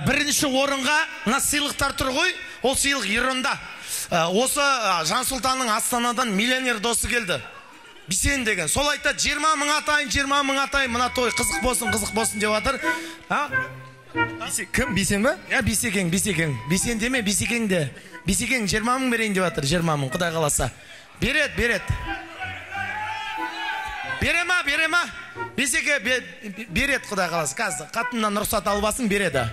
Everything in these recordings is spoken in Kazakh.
Бірінші орынға мына сыйлықтар тұр ғой, ол сыйлық ерунда. Осы Жансұлтанның Астанадан миллионер досы келді. Бисен деген. Сол айтады, 20 мың атайын, 20 мың атайын, мына той қызық болсын, қызық болсын деп жатыр. Кім, Бисен ба? Я, Бисекең, Бисекең. Бисен деме, Бисекең де. Бисекең 20 мың берейін деп жатыр, 20 мың, Құдай қаласа. Береді, береді. Бере ма, бере ма? Бисеке береді, Құдай қаласа. Қазір қатыннан рұқсат алып алсын, береді.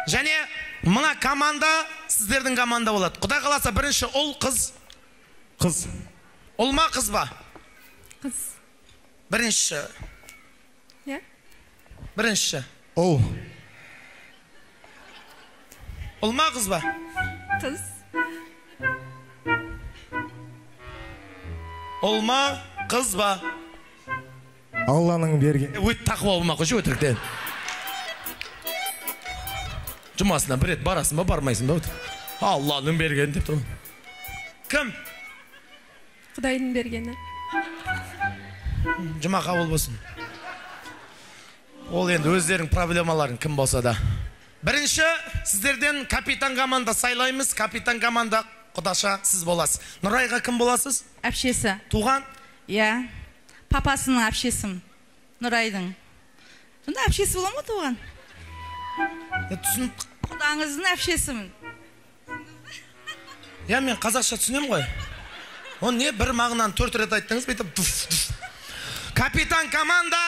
Және мына команда сіздердің команда болады. Құдай қаласа бірінші ұл, қыз. Қыз. Ұл ма, қыз ба? Қыз. Бірінші. Иә. Бірінші. Ұл. Ұл ма, қыз ба? Қыз. Ұл ма, қыз ба? Алланың берген. Өт тақуа болма қойшы өтіріктен. Жұмасына бір рет барасың ба, бармайсың ба? Алланың бергені деп тұр. Кім? Құдайдың бергені. Жұма қабыл болсын. Ол енді өздерінің проблемаларын кім болса да. Бірінші сіздерден капитан команда сайлаймыз. Капитан команда құдаша сіз боласыз. Нұрайға кім боласыз? Әпшесі. Туған? Иә. Папасының әпшесім. Нұрайдың. Сонда әпшесі бола ма туған? Түсініп. Құдаңыздың әпшесімін. Я, мен қазақша түсінемін ғой. Оны не бір мағынаны 4 рет айттыңыз, бүйтіп туф, туф. Капитан команда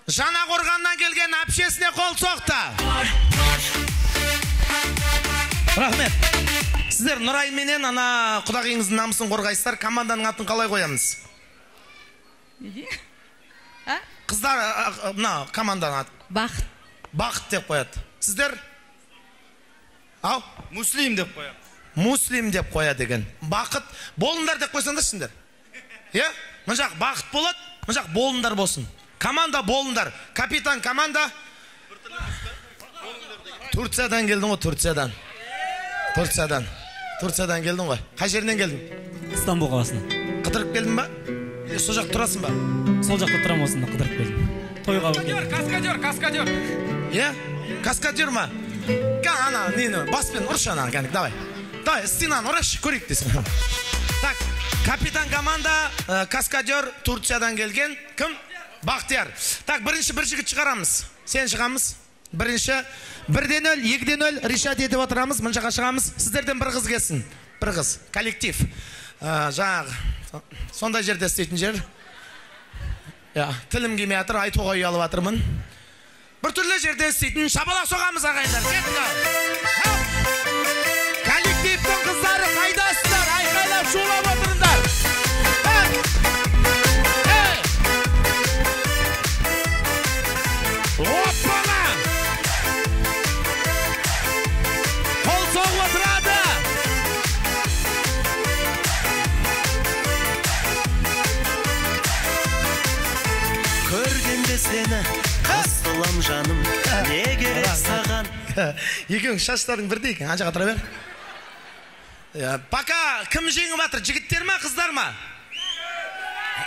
Жаңақорғаннан келген әпшесіне қол соқты. Рахмет. Сіздер Нұрай менен ана құдағиыңыздың намысын қорғайсыздар. Команданың атын қалай қоямыз? Неге? Қыздар, мына команданың аты. Бақыт. Бақыт деп қояды. Сіздер? Ау? Муслим деп қояды. Муслим деп қояды екен. Бақыт. Болыңдар деп қойсаңдаршы сендер. Иә? Мына жақ бақыт болады, мына жақ болыңдар болсын. Команда болыңдар. Капитан команда. Турциядан келдің ғой, Турциядан. Турциядан. Турциядан келдің ғой. Қай жерінен келдің? Стамбул қаласынан. Қыдырып келдің ба? Или сол жақта тұрасың ба? Сол жақта тұрамын, осында қыдырып келдім. Тойға келдім. Каскадер, каскадер. Иә? Каскадер ма? Ана, нені, баспен ұршы ананы, кәдік, давай. Давай, стенаны ұршы, көрейік десің. Так, капитан команда, каскадер Турциядан келген. Кім? Бақтияр. Так, бірінші бір жігіт шығарамыз. Сен шығамыз. Бірінші, 1-0, 2-0 решать етіп отырамыз. Мына жаққа шығамыз. Сіздерден бір қыз келсін. Бір қыз. Коллектив. Жаңағы, сондай жерде істейтін жер. Я, тілім келмей жатыр, айтуға ұялып жатырмын. Бір түрлі жерде істейтін шапалақ соғамыз, ағайындар. Кеттік. Коллективтің қыздары қайдасыздар? Айқайлап шулап отырыңдар. Оппана! Қол соғып отырады. Көргенде сені қысылам жаным, не керек саған? Екеуің шаштарың бірдей екен, ана жаққа тұра бер. Пока кім жеңіп жатыр, жігіттер ма, қыздар ма?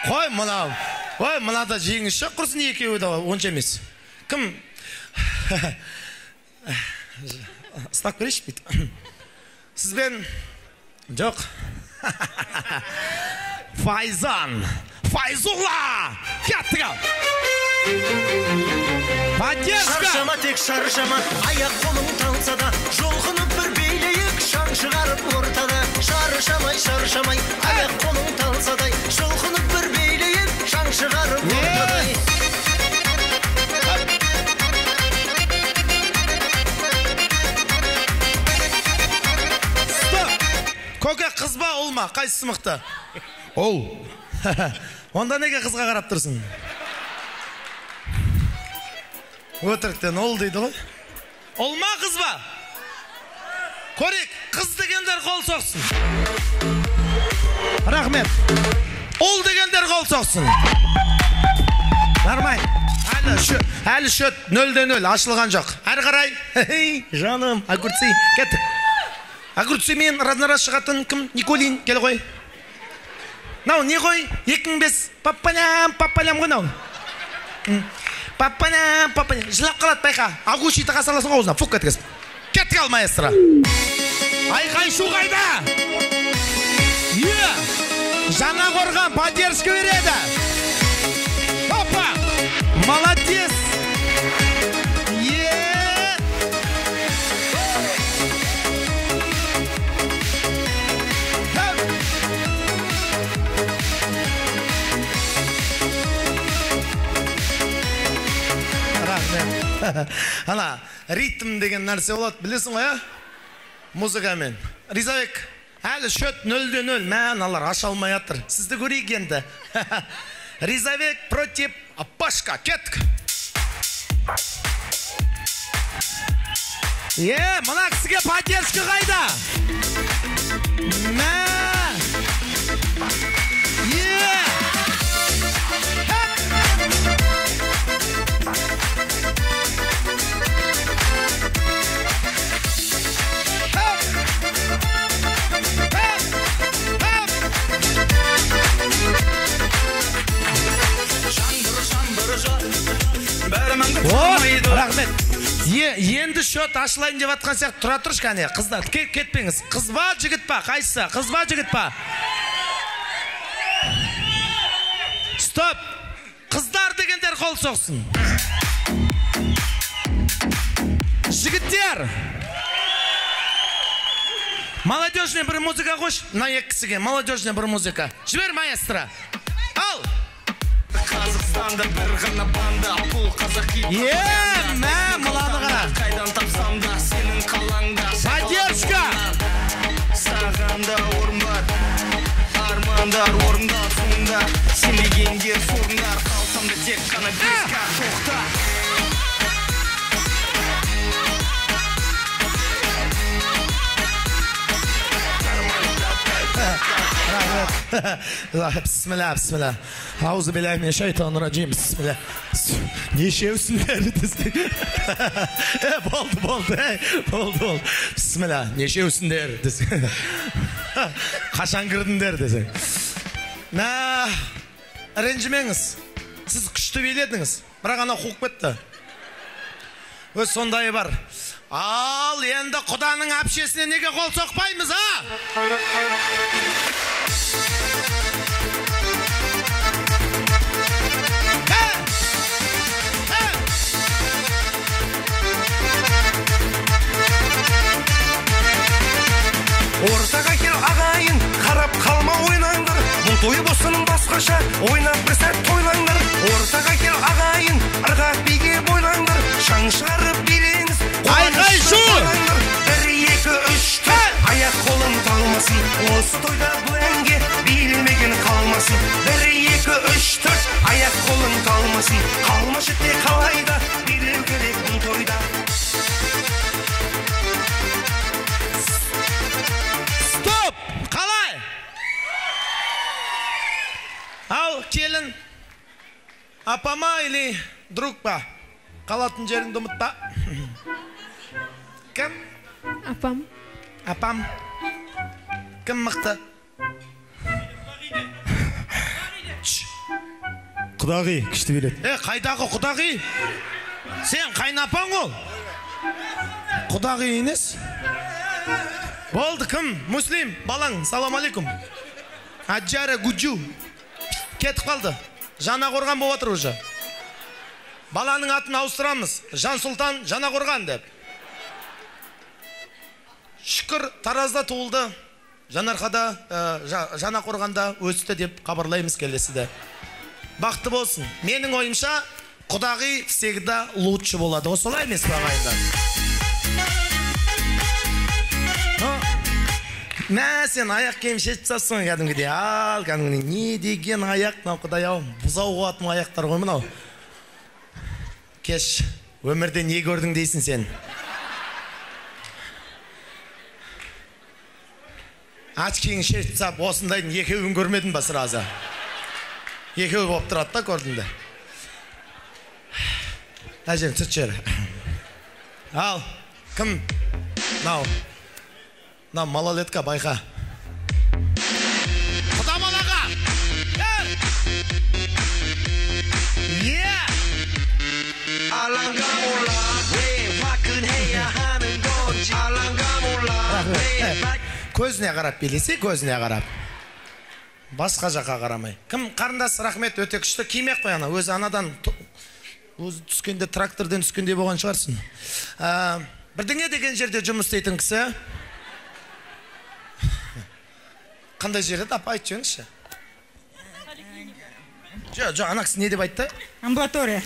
Қой мынау. Ой, мынада жеңіс жоқ, құрсын екеуі де онша емес. Кім? Ұстап көрейінші бүйтіп. Сізбен жоқ. Файзан, Файзулла! Кеттік ал. Поддержка! Шаршама, тек шаршама, аяқ қолың талса да, жұлқынып бір билейік, шаң шығарып ортада. Шаршамай, шаршамай, аяқ қолың талсадай, жұлқынып бір билейік, шаң шығарып ортадай. Стоп! Көке, қыз ба, ұл ма? Қайсысы мықты? Ұл. Онда неге қызға қарап тұрсың? Өтіріктен ұл дейді ғой. Ұл ма, қыз ба? Көрейік, қыз дегендер қол соқсын. Рахмет. Ұл дегендер қол соқсын. Нормально. Әлі счет 0-0 ашылған жоқ. Әрі қарай. Жаным, огурцы, кеттік. Огурцы мен разнораз шығатын кім? Николин, кел ғой. Нау, не ғой? 2005, папалям, папалям ғой нау. Папаня, папаня. Жылап қалады, байқа. Агуши таға саласың аузына, фук еткізіп. Кеттік ал, маэстро. Айқай шу қайда? Е! Жаңа қорған поддержка береді. Опа! Молодец! Е! Рахмет. Ана, ритм деген нәрсе болады, білесің ғой, а? Музыкамен. Ризабек, әлі счет 0-0. Мә, аналар аша алмай жатыр. Сізді көрейік енді. Ризабек против Апашка. Кеттік. Е, мына кісіге поддержка қайда? Мә. Е. О, рахмет. Енді счет ашылайын деп атқан сияқты. Тұра тұршы кәне, қыздар, кетпеңіз. Қыз ба, жігіт па? Қайсысы? Қыз ба, жігіт па? Стоп! Қыздар дегендер қол соқсын. Жігіттер! Молодежный бір музыка қош. Мына екі кісіге молодежный бір музыка. Жібер, маэстро. Ал! Қазақстанда бір ғана банда, бұл қазақи. Е, мә, мынаны қара. Қайдан тапсам да сенің қалаңда. Поддержка! Саған да орын бар, армандар орындалсындар, сенбегендер сорыңдар, қалсам да тек қана беске тоқта. Бісміллә, бісміллә. Аузы билляхи минаш шайтанир раджим. Бісміллә. Нешеусіңдер десең. Болды, болды, болды, болды. Бісміллә, нешеусіңдер десең. Қашан кірдіңдер десең. Мә, ренжімеңіз. Сіз күшті биледіңіз, бірақ ана қуып кетті. Өз сондайы бар. Ал енді құданың әпшесіне неге қол соқпаймыз, а? Ортаға кел ағайын, қарап қалма ойнаңдар. Бұл той болсын басқаша, ойнап бір сәт тойлаңдар. Ортаға кел ағайын, ырғақ биге бойлаңдар. Шаң шығарып билеңіз, айқай шу! 1, 2, 3, 4, аяқ қолым талмасын. Осы тойда бұл әнге билемеген қалмасын. 1, 2, 3, 4, аяқ қолым талмасын. Қалма шетте қалайда, билеу керек бұл тойда. Стоп! Қалай? Ал, келін, апама или друг па? Қалатын жеріңді ұмытпа. Кім? Апам. Апам. Кім мықты? Құдағи күшті биледі. Қайдағы құдағи? Сен қайнапаң ол. Құдағи емес. Болды, кім? Муслим, балаң, салам алейкум. Аджара гуджу. Кетіп қалды. Жаңа қорған болып отыр уже. Баланың атын ауыстырамыз. Жансұлтан Жаңа қорған деп. Шүкір, Таразда туылды. Жанарқада, Жаңа қорғанда өсті деп хабарлаймыз келесіде. Бақты болсын. Менің ойымша, құдағи всегда лучше болады. Осылай емес пе, ағайындар? Мә, сен аяқ киім шешіп тастапсың кәдімгідей. Ал, кәдімгідей не деген аяқ мынау, құдай ау, бұзау қуатын аяқтар ғой мынау. Кеш, өмірде не көрдің дейсің сен? Очкиіңді шешіп тастап, осындайдың екеуін көрмедің ба сразу? Екеуі болып тұрады да, көрдің де. Әжем, түт жері. Ал, кім? Мынау. Мынау малолетка, байқа. Құдамал аға! Е! Көзіне қарап билесе, көзіне қарап. Басқа жаққа қарамай. Кім қарындас, рахмет, өте күшті. Киме қой ана, өзі анадан өзі түскенде тракторден түскенде болған шығарсың. Бірдеңе деген жерде жұмыс істейтін кісі. Қандай жер еді, апа, айтып жіберіңізші. Жоқ, жоқ, ана кісі не деп айтты? Амбулатория.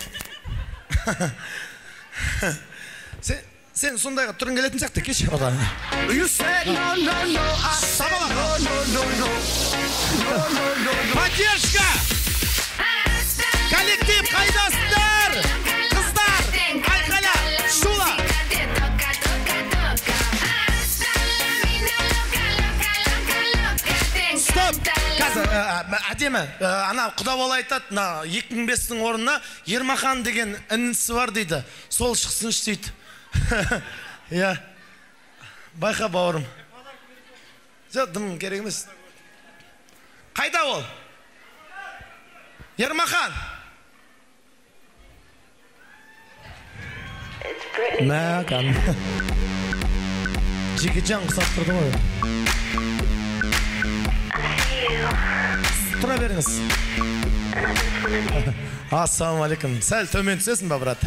Сен сондайға түрің келетін сияқты, кеш. Поддержка! Коллектив, қайдасыңдар? Қыздар, айқайла, шула! Стоп! Қазір, әдемі, ана құда бала айтады, мына 2005-тің орнына Ермахан деген інісі бар дейді. Сол шықсыншы дейді. Иә, байқа бауырым. Жоқ, дым керек емес. Қайда ол? Ермахан. Мә, кәдімгі. Жекежан құсап тұрды ғой. Тұра беріңіз. Ассалаумағалейкум. Сәл төмен түсесің ба, брат?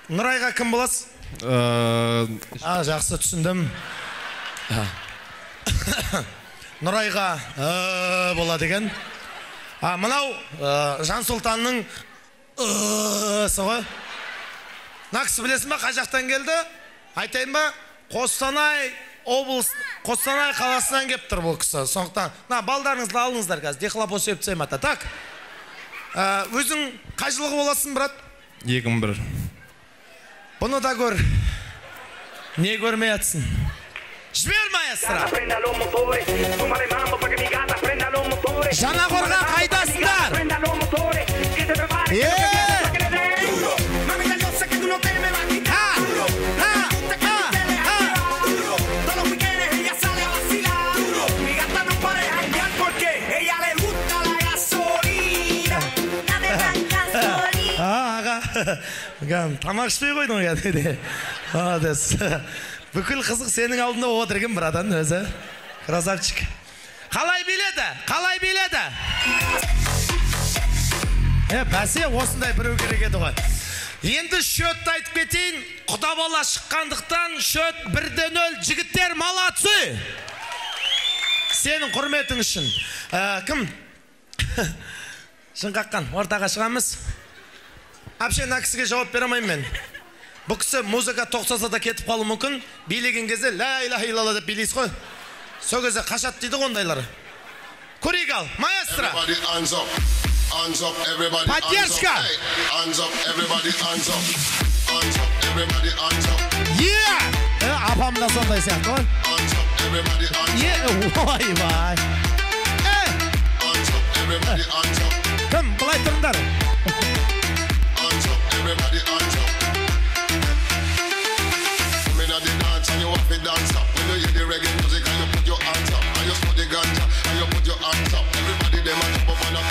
Нұрайға кім боласыз? Жақсы, түсіндім. Нұрайға болады екен. Мынау Жансұлтанның сы ғой. Мына кісі білесің ба, қай жақтан келді? Айтайын ба? Қостанай облыс, Қостанай қаласынан келіп тұр бұл кісі. Сондықтан, мына балдарыңызды алыңыздар қазір, дихлофос сеуіп тастаймын ата. Так. Өзің қай жылғы боласың, брат? 2001. Бұны да көр. Не көрмей атсын. Жібер, маэстро. Жаңақорған қайдасыңдар? Тамақ ішпей қойдың ғой кәдімгідей. Молодец. Бүкіл қызық сенің алдында отыр екен, братан, өзі. Красавчик. Қалай биледі? Қалай биледі? Бәсе, осындай біреу керек еді ғой. Енді счетті айтып кетейін. Құда бала шыққандықтан счет 1-0. Жігіттер, молодцы! Сенің құрметің үшін. Кім? Шынқаққан, ортаға шығамыз. Әпше, мына кісіге жауап бере алмаймын мен. Бұл кісі музыка тоқтаса да кетіп қалуы мүмкін. Билеген кезде ля илаха илlalла деп билейсіз ғой. Сол кезде қашады дейді ғой ондайлар. Көрейік ал, маэстро. Поддержка. Е! Апам да сондай сияқты ғой. Е, ойбай. Кім, былай тұрыңдар. Everybody hands up. Come in at the dance and you have to dance up. When you hear the reggae music and you put your hands up. And you smoke the ganja and you put your hands up. Everybody them a jump up and up.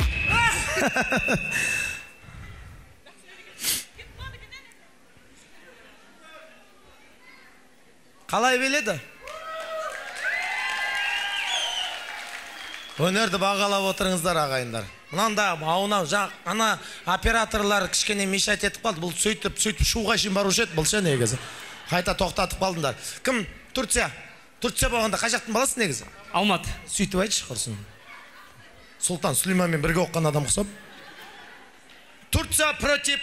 Қалай биледі? Өнерді бағалап отырыңыздар, ағайындар. Мынанда аунау жақ, ана операторлар кішкене мешать етіп қалды. Бұл сөйтіп, сөйтіп шуға шейін барушы еді, бұл ше негізі. Қайта тоқтатып қалдыңдар. Кім? Турция. Турция болғанда қай жақтың баласы негізі? Алматы. Сөйтіп айтшы, құрсын. Сұлтан Сүлейманмен бірге оқыған адам ұқсап. Турция против,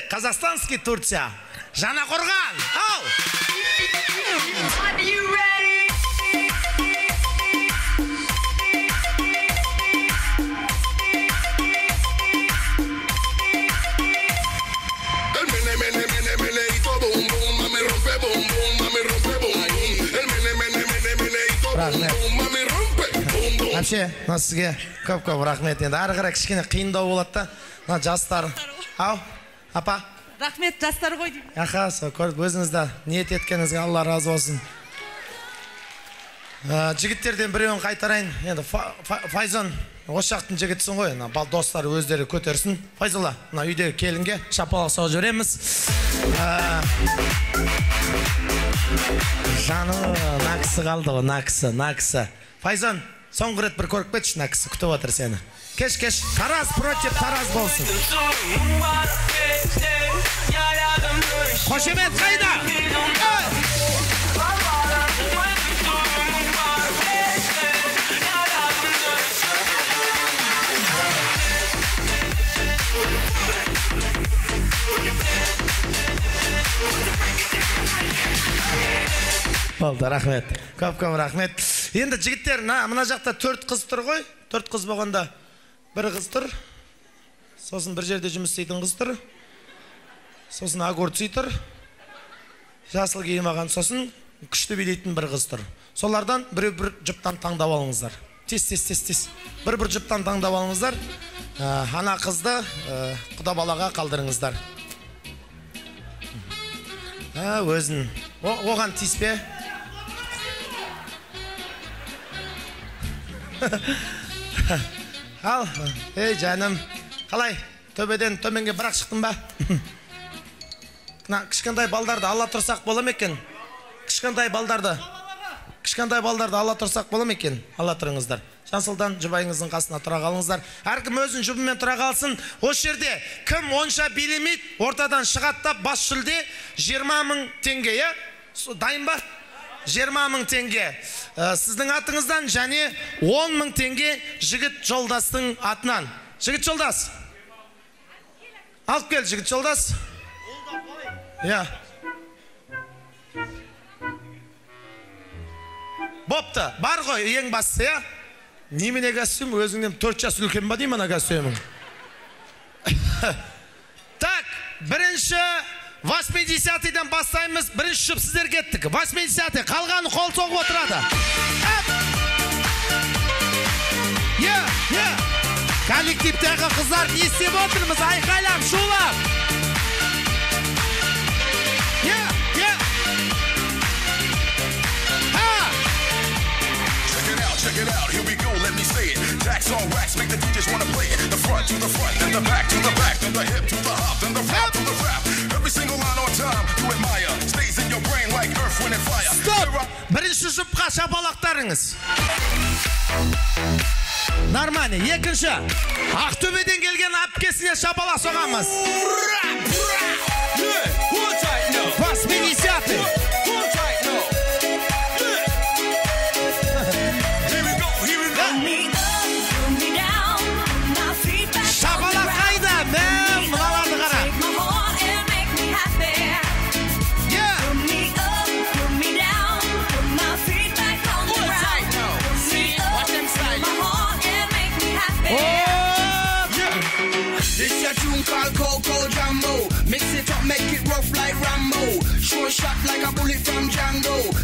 қазақстанский Турция. Жаңақорған, ал! Рахмет. Әпше, мына сізге көп-көп рахмет. Енді ары қарай кішкене қиындау болады да. Мына жастар. Ау, апа. Рахмет, жастар ғой деймін. Аха, сол көріп өзіңізді ниет еткеніңізге Алла разы болсын. Жігіттерден біреуін қайтарайын. Енді Файзон, осы жақтың жігітісің ғой. Мына бал достары өздері көтерсін. Файзолла, мына үйдегі келінге шапалақ соғып жібереміз. Жаны, мына кісі қалды ғой, мына кісі, мына кісі. Файзан, соңғы рет бір көріп кетші, мына кісі күтіп отыр сені. Кеш, кеш, Тараз против Тараз болсын. Қошемет қайда? Болды, рахмет. Көп-көп рахмет. Енді жігіттер, мына жақта 4 қыз тұр ғой. 4 қыз болғанда бір қыз тұр. Сосын бір жерде жұмыс істейтін қыз тұр. Сосын огурцы тұр. Жасыл киім алған, сосын күшті билейтін бір қыз тұр. Солардан біреу бір жұптан таңдап алыңыздар. Тез, тез, тез, тез. Бір-бір жұптан таңдап алыңыздар. Ана қызды құда балаға қалдырыңыздар. Өзін. Оған тиіспе. Ал, ей жаным, қалай, төбеден төменге бірақ шықтың ба? Мына кішкентай балдарды ала тұрсақ бола ма екен? Кішкентай балдарды ала тұрсақ бола ма екен? Ала тұрыңыздар. Жансұлтан, жұбайыңыздың қасына тұра қалыңыздар. Әркім өзінің жұбымен тұра қалсын. Осы жерде кім онша билемейді, ортадан шығады да бас жүлде 20 000 теңге, иә? Дайын ба? 20 000 теңге сіздің атыңыздан және 10 000 теңге жігіт жолдастың атынан. Жігіт жолдас. Алып кел, жігіт жолдас. Иә. Бопты, бар ғой ең бастысы, иә? Немене костюм, өзіңнен 4 жас үлкен ба деймін ана костюмің. Так, бірінші 80-дан бастаймыз. Бірінші жұп сіздер кеттік. 80-й, қалғаны қол соғып отырады. Е, е. Коллективтегі қыздар не істеп отырмыз? Айқайлап, шулап. Е, е. Ха! Check it out, here we go, let me say it. Tax on wax, make the DJs wanna play it. The front to the front, then the back to the back, then the hip to the hop, then the rap to the rap. Every single line on time you admire stays in your brain like earth, wind and fire. Стоп! Бірінші жұпқа шапалақтарыңыз. Нормально. Екінші. Ақтөбеден келген әпкесіне шапалақ соғамыз. 80-й.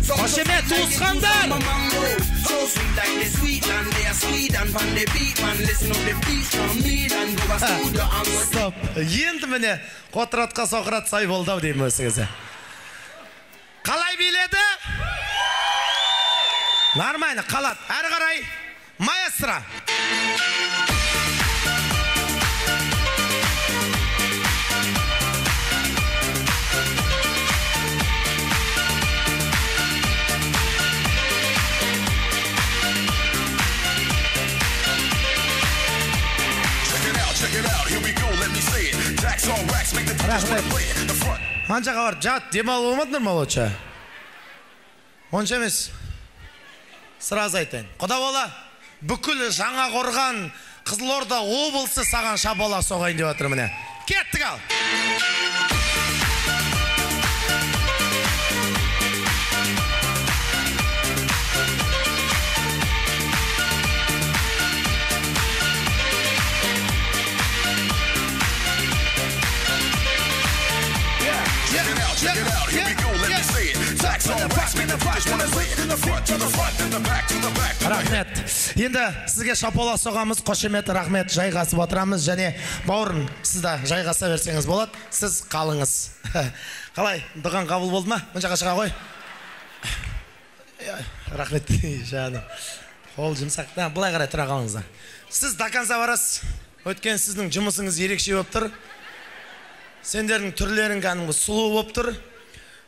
Қошемет, туысқандар! Стоп. Енді міне қотыратқа соқырат сай болды ау деймін өзіңізге. Қалай биледі? Нормально, қалады. Әрі қарай маэстро. Рахмет. Ан жаққа барып жат, демалып болмадыңдар ма лучше? Онша емес. Сразу айтайын. Құда бала, бүкіл Жаңақорған, Қызылорда облысы саған шапалақ соғайын деп жатыр міне. Кеттік ал. Рахмет. Енді сізге шапалақ соғамыз, қошемет, рахмет, жайғасып отырамыз. Және бауырым, сіз де жайғаса берсеңіз болады, сіз қалыңыз. Қалай, дұғаң қабыл болды ма? Мына жаққа шыға ғой. Рахмет, жаным. Қол жұмсақ. Былай қарай тұра қалыңыздар. Сіз до конца барасыз. Өткен сіздің жұмысыңыз ерекше болып тұр. Сендердің түрлерің кәдімгі сұлу болып тұр.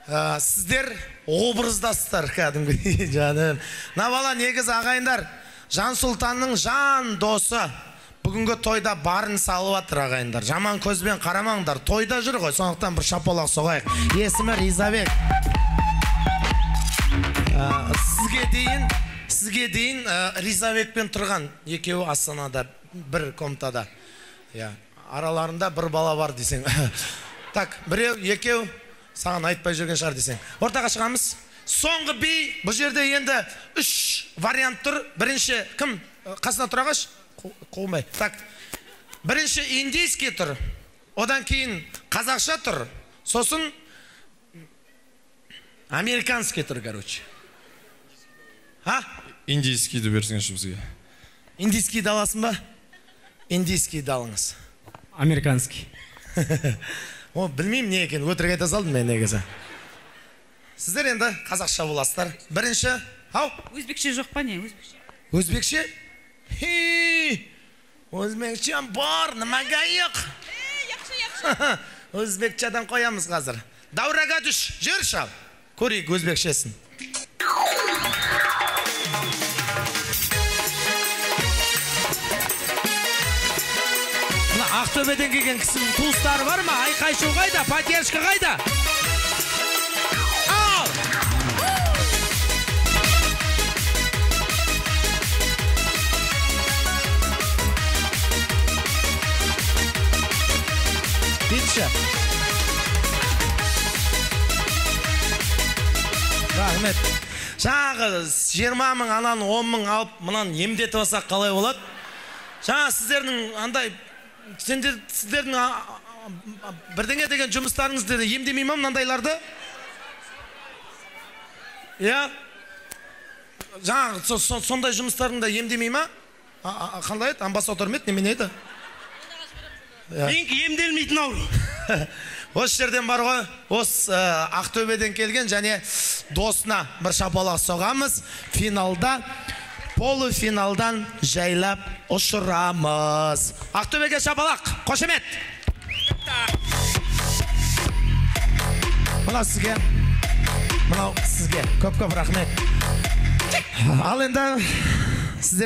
Сіздер образдасыздар кәдімгідей, жаным. Мына бала негізі, ағайындар, Жансұлтанның жан досы. Бүгінгі тойда барын салып жатыр, ағайындар. Жаман көзбен қарамаңдар. Тойда жүр ғой, сондықтан бір шапалақ соғайық. Есімі Ризабек. Сізге дейін Ризабекпен тұрған екеуі Астанада бір комнатада. Иә, араларында бір бала бар десең. Так, біреу, екеу саған айтпай жүрген шығар десең. Ортаға шығамыз. Соңғы би. Бұл жерде енді үш вариант тұр. Бірінші кім? Қасына тұра қаш. Қуынбай. Так. Бірінші индийский тұр. Одан кейін қазақша тұр. Сосын американский тұр, короче. А? Индийскийді берсеңізші бізге. Индийскийді аласың ба? Индийскийді алыңыз. Американский. О, білмеймін не екенін, өтірік айта салдым мен негізі. Сіздер енді қазақша боласыздар. Бірінші, ау? Өзбекше жоқ па, не? Өзбекше. Өзбекше? Хи! Өзбекше бар, nimaga yo'q? Жақсы, жақсы. Өзбекшеден қоямыз қазір. Давраға түш, жүр шал. Көрейік өзбекшесін. Мына Ақтөбеден келген кісінің туыстары бар ма? Айқай шу қайда? Поддержка қайда? Ал! Битші. Рахмет. Жаңағы 20 мың, ананы 10 мың алып, мынаны емдетіп алсақ қалай болады? Жаңа сіздердің андай сендер, сіздердің бірдеңе деген жұмыстарыңызды емдемей ма мынандайларды? Иә? Жаңағы сондай жұмыстарыңды емдемей ма? Қандай еді? Амбассадор ма еді, немене еді? Иә. Менікі емделмейтін ауру. Осы жерден бар ғой, осы Ақтөбеден келген және досына бір шапалақ соғамыз. Финалда, полуфиналдан жайлап ұшырамыз. Ақтөбеге шапалақ, қошемет. Мынау сізге, мынау сізге. Көп-көп рахмет. Ал енді сіздер